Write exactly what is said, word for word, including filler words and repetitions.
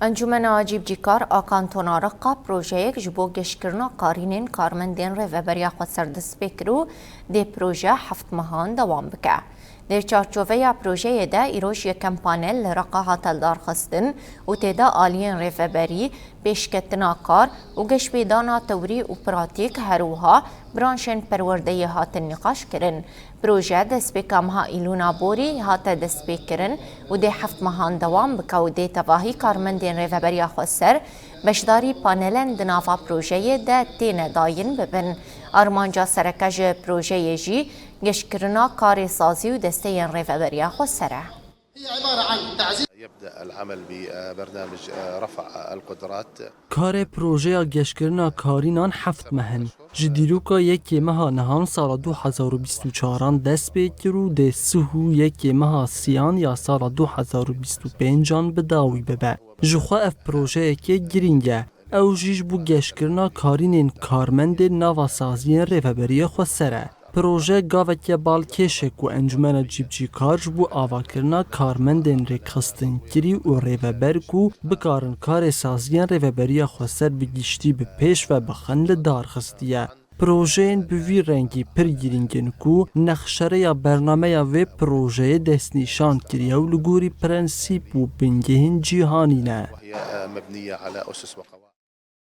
Encûmena Cîbcîkar a Kantona Reqa projeyek ji bo geşkirina karînên karmendên Rêveberiya Xweser dest pê kir û dê proje heft mehan dewam bike. Di çarçoveya projeyê de îroj yekem panel li Reqa hate lidarxistin û tê de aliyên rêveberî, pêşketina kar û geşpêdana tewrî û pratîk, her wiha branşên perwerdeyê hatin nîqaşkirin. Proje destpêka meha Îlûna borî hate destpêkirin û dê heft mehan dewam bike û dê tevahî karmendên Rêveberiya Xweser beşdarî panelen di nava projeyê de têne dayîn bibin. Armanca sereke ji projeyê jî geşkirina karê sazî û desteyên Rêveberiya Xweser e. يبدأ العمل ببرنامج رفع القدرات. Karê projeya geşkirina karînan heft meh in. Ji dîroka yekê meha nihan sala du hezar û bîst û çaran dest pê kir û dê sih û yekê meha siyan ya sala du hezar û bîst û pêncan bi dawî bibe. Ji xwe ev projeyekê girîng e. Ew jî ji bo geşkirina karînên karmendên nava saziyên Rêveberiya Xweser e. Proje gaveke balkêş e ku Encûmena Cîbcîkar ji bo avakirina karmendên rêkxistinkirî û rêveber ku bikarin karê saziyên Rêveberiya Xweser bi giştî bi pêş ve bixin li dar xistiye. Projeyên bi vî rengî pir girîng in ku nexşereya bernameya vê projeyê destnîşan kiriye û li gorî prensîp û bingehên cîhanî ne. مبنية على أسس وقواعد.